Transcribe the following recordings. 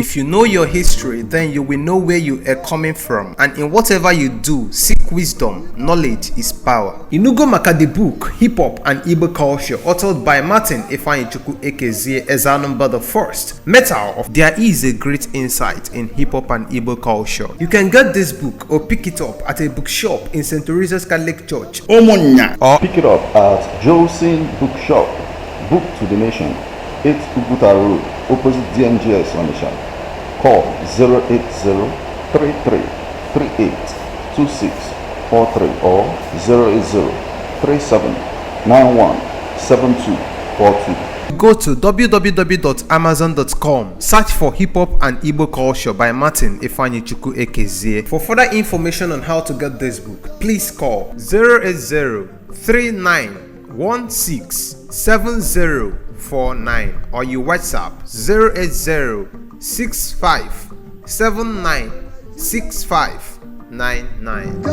If you know your history, then you will know where you are coming from. And in whatever you do, seek wisdom. Knowledge is power. Ugwunobamkpa the book, Hip Hop and Igbo Culture, authored by Martin Ifeanyichukwu Ekezie Ezanumba the First. Metal, there is a great insight in hip hop and Igbo culture. You can get this book or pick it up at a bookshop in St. Teresa's Catholic Church, Omonya, or pick it up at Joseph Bookshop, Book to the Nation, 8 Uguta Road, opposite DMGS Onitsha. Call 080-3338-2643 or 080-3791-7242. Go to www.amazon.com, search for Hip Hop and Igbo Culture by Martin Ifeanyichukwu Ekezie. For further information on how to get this book, please call 080-3916-7049 or you WhatsApp 080-6579-6599.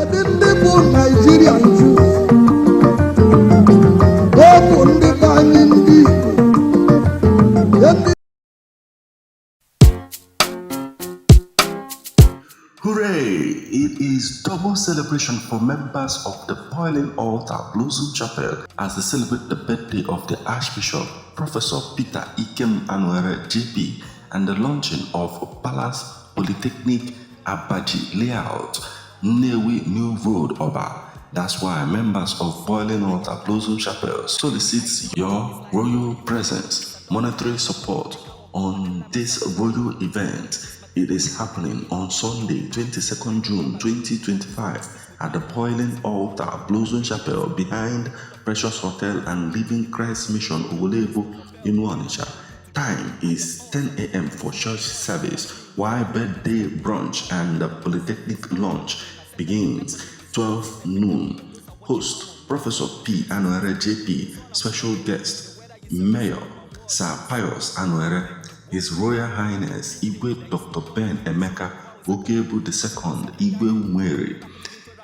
Hooray! It is double celebration for members of the Boiling Altar Blossom Chapel as they celebrate the birthday of the Archbishop, Professor Peter Ikem Anwere JP, and the launching of Palace Polytechnic Abaji Layout, Nnewi New Road, Oba. That's why members of Boiling Altar Blossom Chapel solicits your royal presence, monetary support on this royal event. It is happening on Sunday, 22nd June 2025 at the Boiling Altar Blossom Chapel behind Precious Hotel and Living Christ Mission Owolevo in Onitsha. Time is 10 a.m. for church service, while birthday brunch and the Polytechnic launch begins 12 noon. Host Professor P. Anwere JP, special guest Mayor Sir Pius Anwere, His Royal Highness Igwe Dr. Ben Emeka Okebu II Igwe Nwere,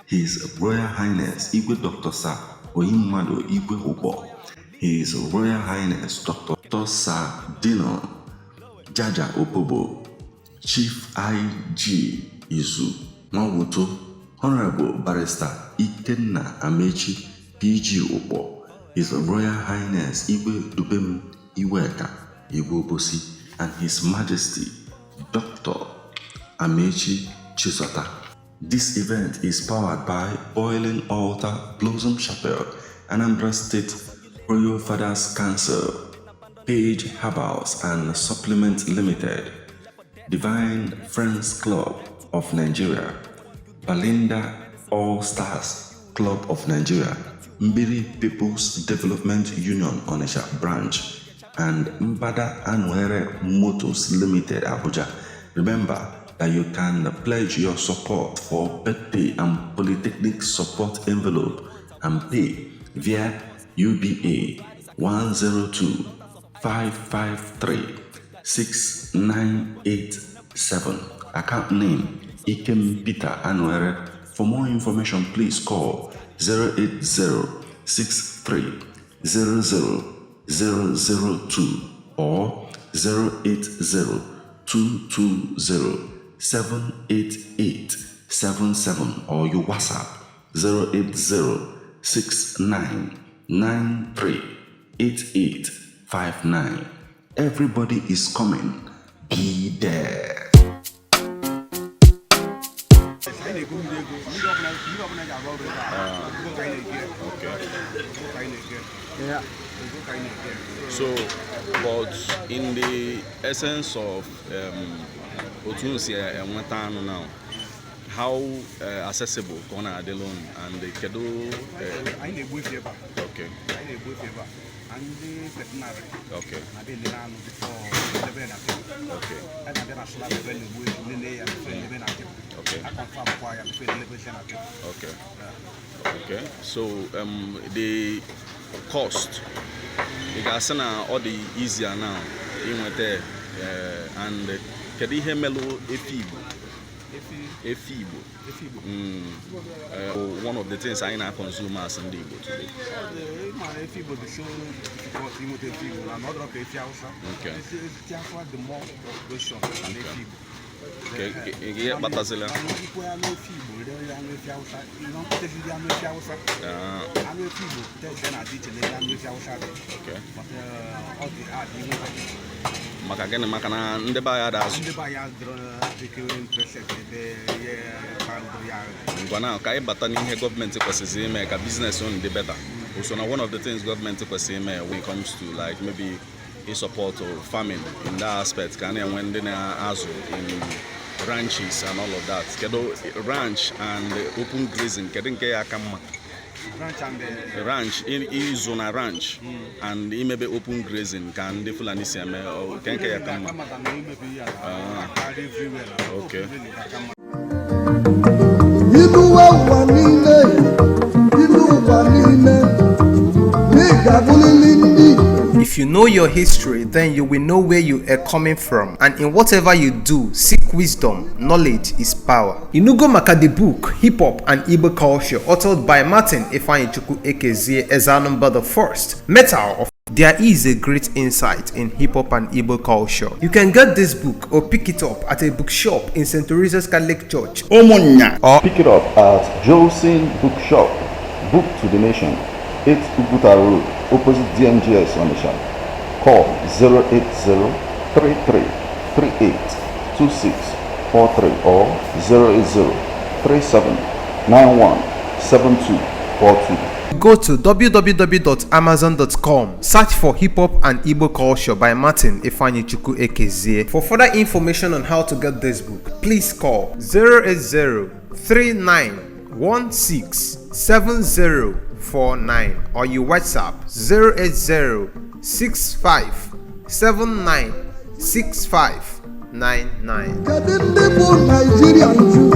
His Royal Highness Igwe Dr. Sir Oyimmadu Igwe Ubo, His Royal Highness Dr. Sir Dino Jaja Opobo, Chief IG Izu Nwawuto, Honorable Barrister Ikenna Amechi PG Ubo, His Royal Highness Igwe Dubem Iweka Igwe Obosi, and His Majesty Dr. Amechi Chisota. This event is powered by Boiling Altar Blossom Chapel, Anambra State Royal Fathers Council, Page Herbals and Supplement Limited, Divine Friends Club of Nigeria, Balinda All Stars Club of Nigeria, Mbiri People's Development Union Onitsha Branch, and Mbada Anwere Motors Limited Abuja. Remember that you can pledge your support for birthday and polytechnic support envelope and pay via UBA 102-553-6987. Account name Ikem Peter Anwere. For more information, please call 080-6300-002 or 080-220-78877 or your WhatsApp 080-6993-8859. Everybody is coming. Be there. So, but in the essence of Otunsia and Watano now, how accessible Kona Adelon and the Kedo? I need with you. Okay. I need with you. And the veterinary. Okay. I didn't learn before the benefit. Okay. And then I slap the belly with Lily and the benefit. Okay. I confirm why I'm feeling the benefit. Okay. Okay. So the cost, you guys are all the easier now in with there and Kedi Hemelo Efibu. Efibo. Efibo. One of the things I now consume as in Igbo today. Efibo to show what you want Efibo and not okay Fiausa. Okay. It's the more population than Efibo. Yeah, but that's it. Maka gani maka na ndị ba ya da azụ. Ngwa na ka ịbata n'ihe gọọmenti kwesịrị ime ka business on dị better. Also na one of the things gọọmenti kwesịrị ime when it comes to like maybe a support or farming in that aspect ka na-enwe ndị na-azụ in ranches and all of that. Kedu ranch and open grazing kedu nke ya aka mma? Ranch is on a ranch and maybe open grazing can the Fulani see me or can ya come. Okay. If you know your history, then you will know where you are coming from. And in whatever you do, seek wisdom. Knowledge is power. Ugwunobamkpa the book, Hip Hop and Igbo Culture, authored by Martin Ifeanyichukwu Ekezie Ezanumba the First. Metal of There is a great insight in hip hop and Igbo culture. You can get this book or pick it up at a bookshop in St. Teresa's Catholic Church, Omonya, Or pick it up at Grazing Bookshop, Book to the Nation, 8 Ugwuta Road, opposite DMGS Onitsha. Call 080-3338-2643 or 080-3791-7242. Go to www.amazon.com, search for Hip Hop and Igbo Culture by Martin Ifeanyichukwu Ekezie. For further information on how to get this book, please call 080-3916-7049 or you WhatsApp 080-6579-6599. Kedu ndị bụ Nigerian Jews?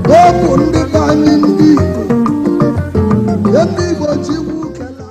Ọ bụ ndị be anyị ndị Igbo. Ndị Igbo ji iwu kele.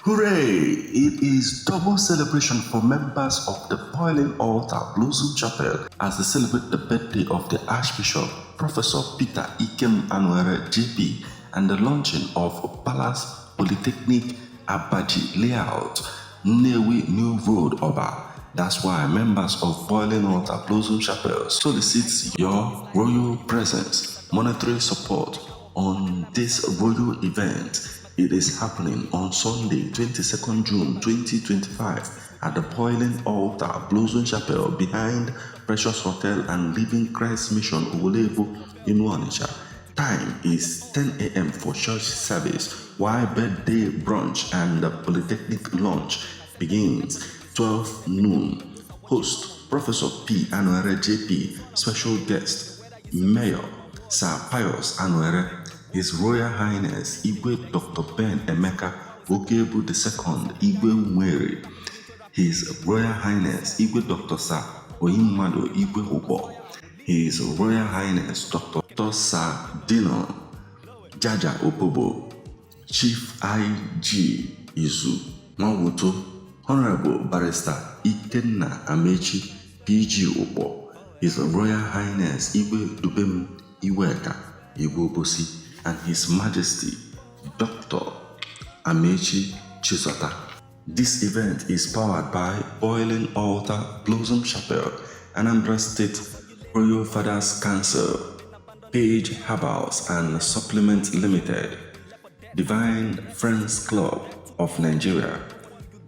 Hooray! It is double celebration for members of the Boiling Altar Blossom Chapel as they celebrate the birthday of the Archbishop, Professor Peter Ikem Anwere JP, and the launching of Palace Polytechnic Abaji Layout, Nnewi New Road, Oba. That's why members of Boiling Altar Blossom Chapel solicits your royal presence, monetary support on this royal event. It is happening on Sunday, 22nd June 2025 at the Boiling Altar Blossom Chapel behind Precious Hotel and Living Christ Mission Owolevo in Onitsha. Time is 10 a.m. for church service, while birthday brunch and the Polytechnic launch begins 12 noon. Host Professor P. Anwere JP, special guest Mayor Sir Pius Anwere, His Royal Highness Igwe Dr. Ben Emeka Okebu II Igwe Umweri, His Royal Highness Igwe Dr. Sir Oyimmado Igwe Ubo, His Royal Highness Dr. Sir Dino Jaja Opobo, Chief IG Izu Nwawuto, Honorable Barrister Ikenna Amechi PG Ubo, His Royal Highness Igwe Dubem Iweka Igwe Obosi, and His Majesty Dr. Amechi Chisota. This event is powered by Boiling Altar Blossom Chapel, Anambra State Royal Fathers Council, Page Herbals and Supplement Limited, Divine Friends Club of Nigeria,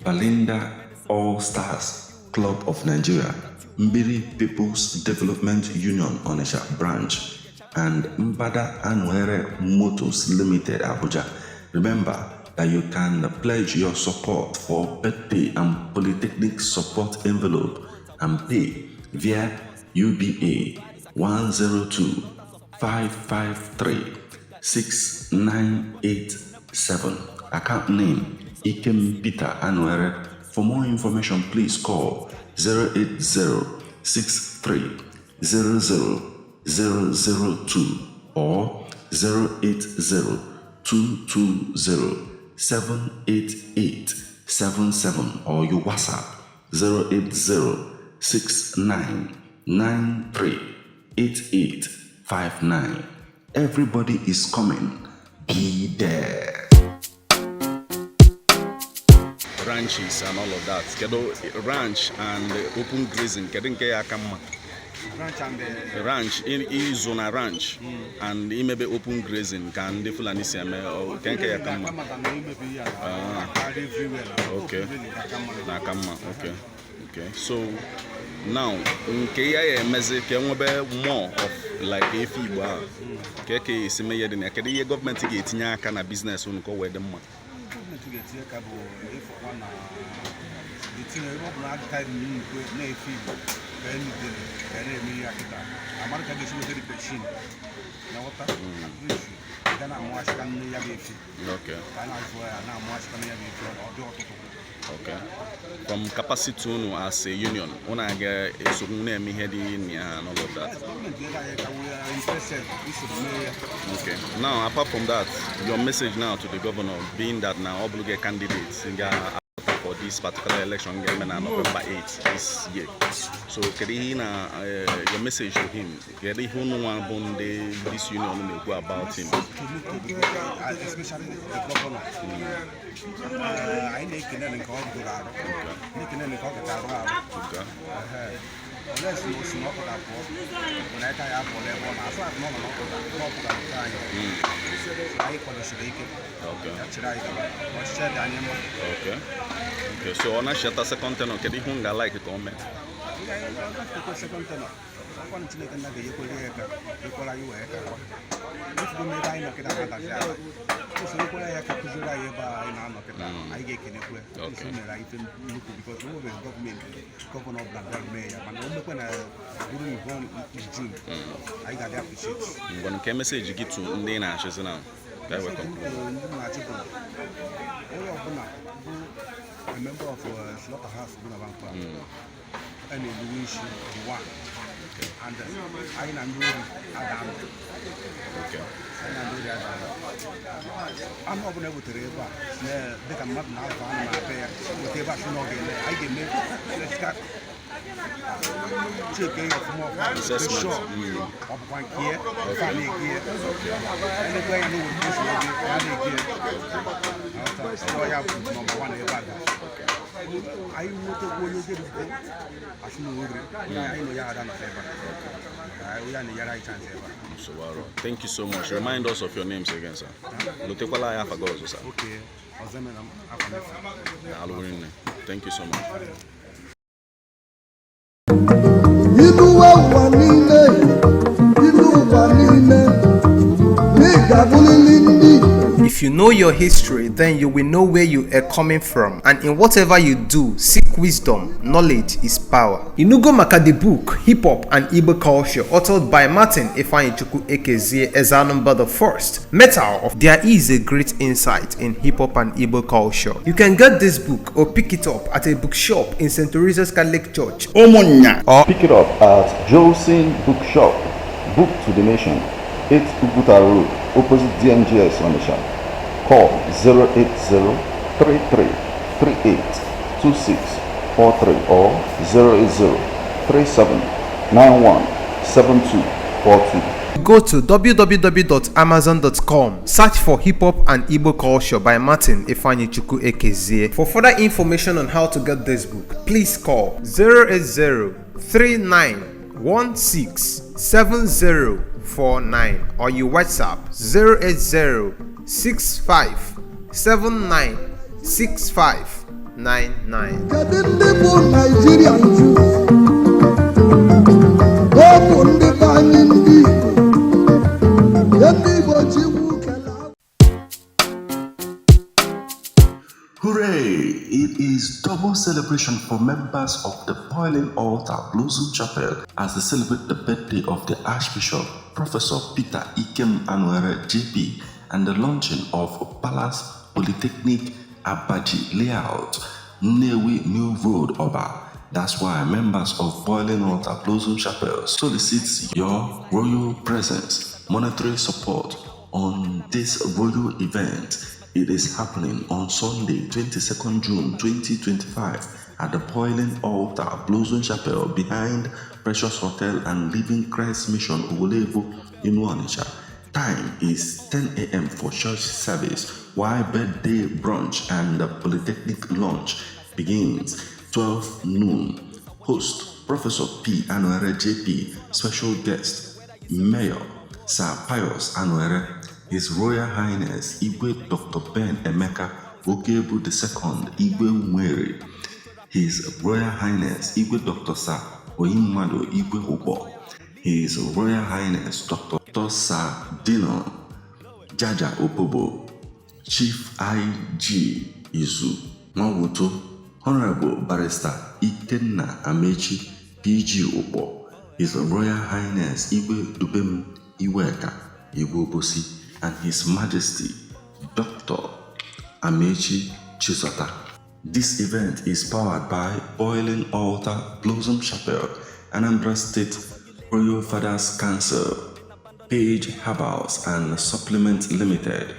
Balinda All Stars Club of Nigeria, Mbiri People's Development Union Onitsha Branch, and Mbada Anwere Motors Limited Abuja. Remember that you can pledge your support for birthday and polytechnic support envelope and pay via UBA 102-553-6987. Account name Ikem Peter Anwere. For more information, please call 080-6300-002 or 080-220-78877 or your WhatsApp 08069938859. Everybody is coming. Be there. Ranches and all of that. Kedo ranch and open grazing. Kedin ke akama. Ranch and the Ranch in zona ranch and maybe open grazing can the Fulani siame or can ke akama. Okay. Nakama. Okay. Okay. So now nke ya emeze ke nwebe more of like if you are ke sime ye dey ke the government ga etinye aka na business unu ko we dey mma. Okay. From capacity to as a union, una get so me head in and all of that. Okay. Now, apart from that, your message now to the governor, being that now obligate candidates for this particular election game on November 8th this year. So, your message to him, this union will go about him. Especially the governor. I make an encounter. Unless you was not that for when I have for level, I thought no I Okay. Okay. Okay. So on a shata second tenor, can you hunga like it on me? When can message you get to Ndina now? A member of Slaughterhouse Ugwunobamkpa and Louis one. And I know Adam. Okay. I'm not going to river. They can not now find my bear. Whatever she know, I can make let's start. Taking of more assessment of 1 year, 5 years. And the way I know this will be 1 year. Number 1 year. I want to go to the book. As you know, I know you are done. We are in the right chance. So, thank you so much. Remind us of your names again, sir. Lutekwala Yafagozo, sir. Okay. Thank you so much. If you know your history, then you will know where you are coming from, and in whatever you do, seek wisdom. Knowledge is power. Ugwunobamkpa the book, Hip Hop and Igbo Culture, authored by Martin Ifeanyichukwu Ekezie Ezanumba the First. Metal of there is a great insight in hip hop and Igbo culture. You can get this book or pick it up at a bookshop in St. Teresa's Catholic Church, Omonya, or Pick it up at Grazing Bookshop, Book to the Nation, 8 Ugwuta Road, opposite DMGS Onitsha. Call 08033382643 or 08037917242. go to www.amazon.com, search for Hip Hop and Igbo Culture by Martin Ifeanyichukwu Ekezie. For further information on how to get this book, please call 08039167049 or you WhatsApp 08065796599. Kedu ndị bụ Nigerian Jews? Ọ bụ ndị be anyị ndị Igbo. Ndị Igbo Chukwu kele. Hooray! It is double celebration for members of the Boiling Altar Blossom Chapel as they celebrate the birthday of the Archbishop, Professor Peter Anwere JP, and the launching of Palace Polytechnic Abaji Layout, Nnewi New Road, Oba. That's why members of Boiling Altar Blossom Chapel solicits your royal presence, monetary support on this royal event. It is happening on Sunday, 22nd June 2025 at the Boiling Altar, Blossom Chapel, behind Precious Hotel and Living Christ Mission, Ugulevu, in Onitsha. Time is 10 a.m. for church service, while birthday brunch and the polytechnic launch begins 12 noon. Host, Professor P. Anuere JP, special guest, Mayor Sir Pius Anuere, His Royal Highness Igwe Dr. Ben Emeka Okebu II Igwe Mwere, His Royal Highness Igwe Dr. Sir Oyimmado Igwe Ubo, His Royal Highness Dr. Sir Dino Jaja Opobo, Chief IG Izu Mawuto, Honorable Barrister Ikenna Amechi PG Ubo, His Royal Highness Igwe Dubem Iweka Igwe Obosi, and His Majesty Dr. Amechi Chisota. This event is powered by Boiling Altar, Blossom Chapel, Anambra State Royal Fathers Council, Page Herbals and Supplement Limited,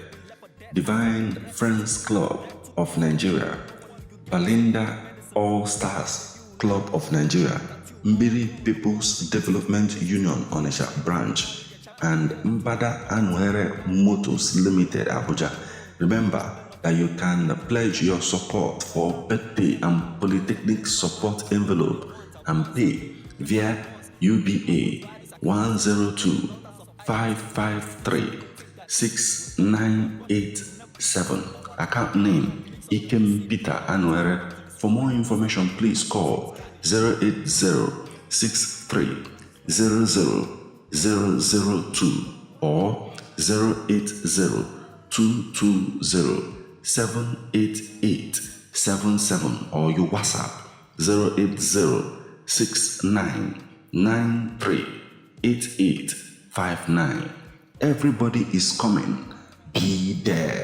Divine Friends Club of Nigeria, Balinda All Stars Club of Nigeria, Mbiri People's Development Union Onitsha Branch, and Mbada Anuere Motors Limited Abuja. Remember that you can pledge your support for birthday and polytechnic support envelope and pay via UBA 102-553-6987. Account name Ikem Peter Anuere. For more information, please call 08063000002 or 080-220-78877, or your WhatsApp 08069938859. Everybody is coming. Be there.